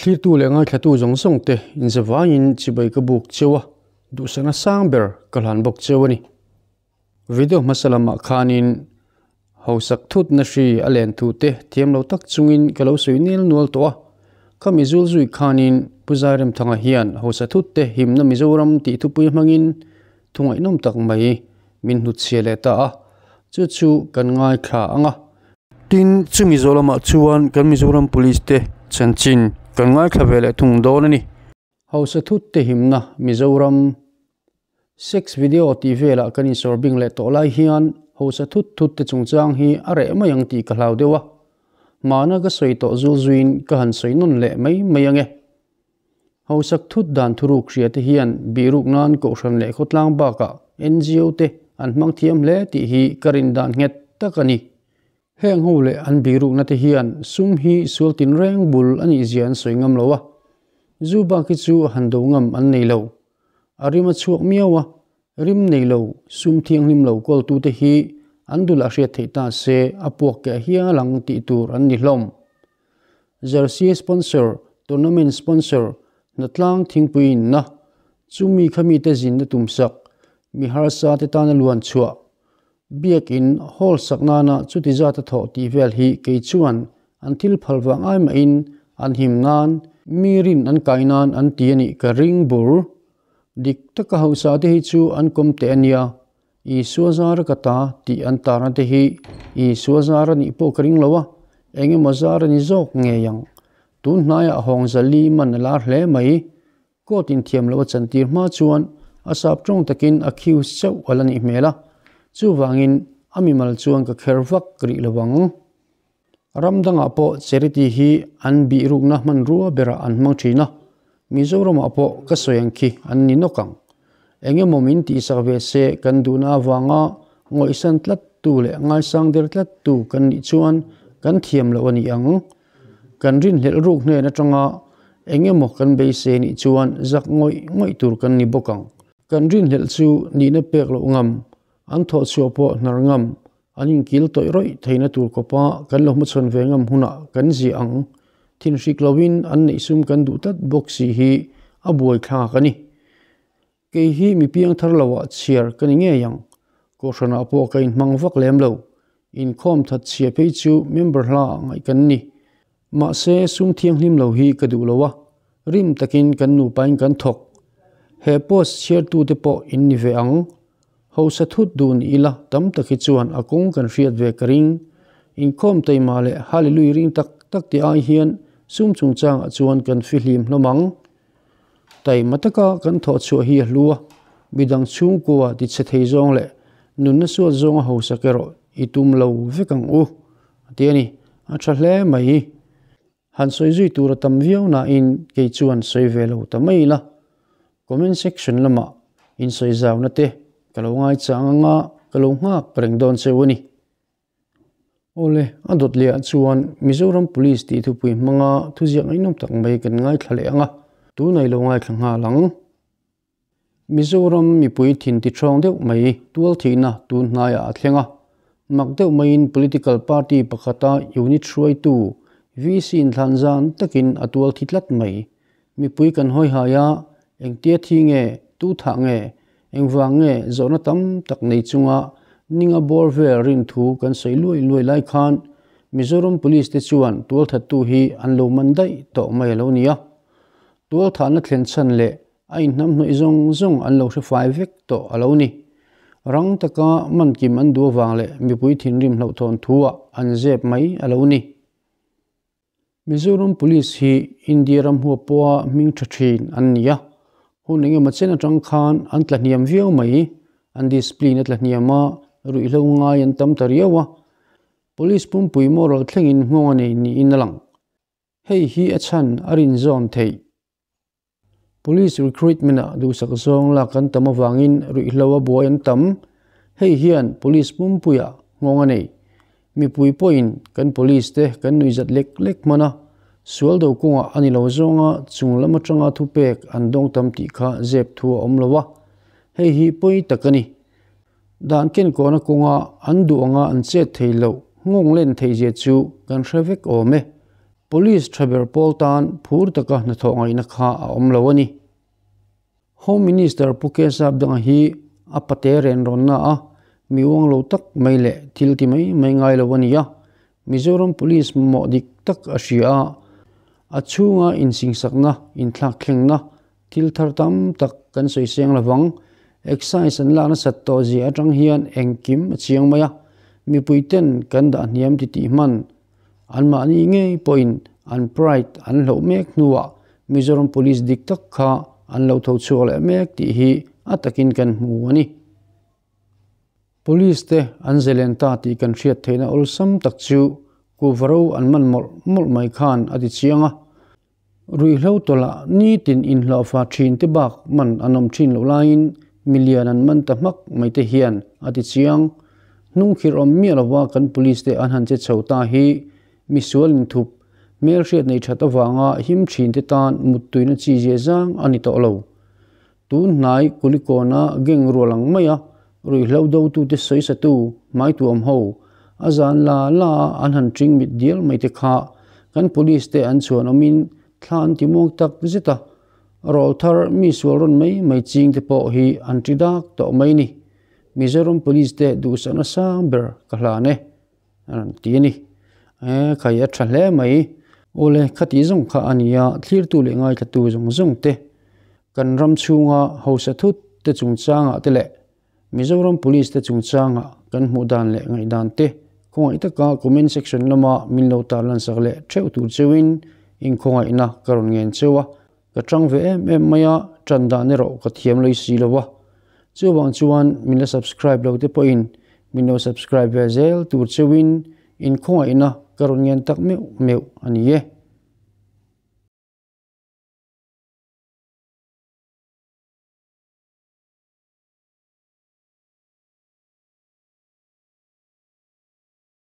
Thlirtu leh ngaithlatu zawng zawng te inzavaiin chibai ka buk cheu a, duhsakna sang ber ka hlan bawk cheu a ni. Video hmasa lamah khanin hausak thutna hri a len thu te thiam lo tak chungin ka lo sawi nel nual tawh a, khami zul zui khanin Pu Zairemthanga hian hausa thut te himna Mizoram tih thupui hmangin thu ngaihnawm tak mai min hnutchhia leh ta a, chu chu kan ngaithla ang a. Tin, chumi zawh lamah chuan kan Mizoram Police te chanchin kan ngaithla ve leh thung dawn a ni. Hausa thut te himna Mizoram Sex video tih velah kan insawr bing leh tawh lai hian hausa thut thut te chungchang hi a reh mai ang tih ka hlau deuh a. Mahna ka sawi tawh zul zuiin ka han sawi nawn leh mai mai ang e. Hausak thut dan thuruk hria te hian bihruk nan kohhran leh khawtlang bakah NGO te an hmang thiam hle tih hi ka rin dan nghet tak a ni. Heng ho leh an bihrukna te hian sum hi sual tin reng bul a nih zia an sawi ngam lo a, zu bak hi chu han do ngam an nei lo. A rim a chhuak miau a, rim nei lo, sum thianghlim lo kawltute hi an dulah hriat theih ta se a puak keh hial ang tih tur an ni hlawm. Jersey sponsor, tournament sponsor, hnatlang thingpui inna, chumi kha mite zinna tumsak, mi harsa te tana luan chhuah, biakin hall sak nana chuti zat a thawh tih vel hi kei chuan an thil phal vang ai mahin an him nan, mi rin an kai nan an ti a nih ka ring bur. Dik taka hausa te hi chu an kawm teh a nia, Isua zar ka ta tih an tarna te hi Isua zar a nih pawh ka ring lo a, eng emaw zar a ni zawk ngei ang. Tun hnaiah hawng zali man a lar hle mai. Court in thiam loh a chantir hma chuan a sap tawng takin a khiu chauh a la nih hmel a, chuvangin a mimal chuan ka kher vak rih lo ang. Ram dangah pawh charity hi an bihrukna hmanrua berah an hmang thin a, Mizoramah pawh ka sawi ang khi an ni nawk ang. Eng emaw min tihsak ve se kan duhna avanga ngawihsan tlat tu leh ngaisang der tlat tu kan nih chuan kan thiam loh a ni ang. Kan rinhlelh ruk hnen atanga eng emaw kan beisei nih chuan zak ngawih ngawih tur kan ni bawk ang. Kan rinhlelh chu nihna pek loh ngam, an thawh chhuah pawh hnar ngam, an inkil tawih rawih theihna tur kawpa kan lo hmachhawn ve ngam hunah kan ziah ang. Thinhrik loin an neih sum kan duh tlat bawk si hi a buaithlak a ni. Kei hi mi piang thar loah chhiar ka ni ngei ang. Kohhranah pawh ka inhmang vak lem lo. Inkhawm that chhia phei chu member hla ah ngaih kan ni. Mahse sum thianghlim lo hi ka duh lo a, rim takin kan nupain kan thawk. He post chhiartute pawh in ni ve ang. Hausa thut dun ila tam tak hi chuan a kawng kan hriat ve ka ring. Inkhawm taima leh Hallelui ring tak tak ti ai hian sum chungchangah chuan kan fihlim hlawm ang. Taima taka kan thawh chhuah hi a hlu a, midang chhungkua ti chhe thei zawng leh nunna suat zawnga hausak erawh i tum lo vek ang u, a ti a ni. A tha hle mai. Han sawi zui tur a tam viau nain kei chuan sawi ve lo ta mai ila. Comment section lamah insawi zauna te ka lo ngaichang anga ka lo nghak reng dawn cheu a ni. Awle, a dawt leh ah chuan Mizoram Police tih thupui hmanga thuziak ngaihnawm tak mai kan ngaithla leh ang a, tunah i lo ngaithla nghal ang. Mizoram mipui thin ti ṭhawng deuh mai tual thihna tun hnaiah a thleng a, mak deuh maiin political party pakhata unit hruaitu VC inthlan zan takin a tual thi tlat mai. Mipui kan hawi hai a, engtia thi nge, tu thah nge, engvang nge zawhna tam tak nei chunga ninga bawr vel rin thu kan sawi luai luai lai khan Mizoram Police te chuan tualthattu hi an lo man daih tawh mai a lo ni a. Tualthahna thlen chhan leh a inhnamhnawih zawng zawng an lo hre fai vek tawh a lo ni. Rang taka man kim an duh avang leh mipui thinrim hlauhthawn thu-ah an zep mai a lo ni. Mizoram Police hi India ram huap pawha hming tha thin an ni a, hun eng emaw chen atang khan an tla hniam viau mai, an discipline a tla hniam a, ruihhlo ngai an tam ta riau a, Police pumpui moral thlengin nghawng a nei niin a lang. Hei hi a chhan a rinzawn theih. Police recruitment ah duhsak zawng lak an tam avangin ruihhlo a buai an tam. Hei hian police pumpuiah nghawng a nei. Mipui pawhin kan police te kan nuihzat lek lek hman a, sual do kawngah a ni lo zawnga chung lam atanga thupek an dawng tam tih kha zep thu a awm lo a, hei hi pawi tak a ni. Dan kenkawhna kawnga an duh anga an chet thei loh nghawng len theih zia chu kan hre vek awm e. Police tha ber pawl tan phur taka hnathawh ngaihna kha a awm lo a ni. Home Minister Pu Kesap Danga hi a pate ren rawnna a mi uang lo tak mai leh thil ti mai mai ngai lo a ni a. Mizoram Police mamawh dik tak a hria a, a chhunga insingsakna, inthlakthlengna thil thar tam tak kan sawi seng lovang. Excise an lak nasat tawh zia atang hian engkim a chiang mai a, mipui ten kan dah hniam ti tih hman Anmahni ngei pawhin an pride an hloh mek hnuah Mizoram Police dik tak kha an lo tho chhuak leh mek tih hi a takin kan hmu a ni. Police te an zelen ta tih kan hriat theihna awlsam tak chu Kuvaro an man mawlh mawlh mai khan a ti chiang a. Ruihhlo tawlh nitin inhlawhfa thin te bak man an awm thin loh laiin milian an man ta hmak mai te hian a ti chiang. Hnungkhirh awm miah lova kan police te an han che chho ta hi misual inthup, hmelhriat nei that avanga him thin te tan muttuina chi zia zang a ni tawh lo. Tun hnai Kulikawna gang rual ang maia ruihhlo dotute sawisatu hmaituam ho a zan la la a an han ṭing mit dial mai te kha kan police te an chhuan awmin thla an ti muang tak zet a, rawl thar mi sual rawn mai mai ching te pawh hi an ṭi dak tawh mai ni. Mizoram police te duhsakna sang ber ka hlan e a rawn ti a ni. E khai a tha hle mai. Awle khati zawng kha a nia thlirtu leh ngaithlatu zawng zawng te kan ram chhunga hausa thut te chungchangah te leh Mizoram Police te chungchangah kan hmuh dan leh ngaihdan te khawngaih taka comment section lama min lo tarlan sak leh theuh tur cheuhin inkhawngaihna ka rawn ngen cheu a. Ka tang ve em em mai a, tan dan erawh ka thiam lei si lo a. Chuvang chuan min la subscribe lo te pawhin min lo subscribe ve zel tur cheuhin inkhawngaihna ka rawn ngen tak meuh meuh a ni e.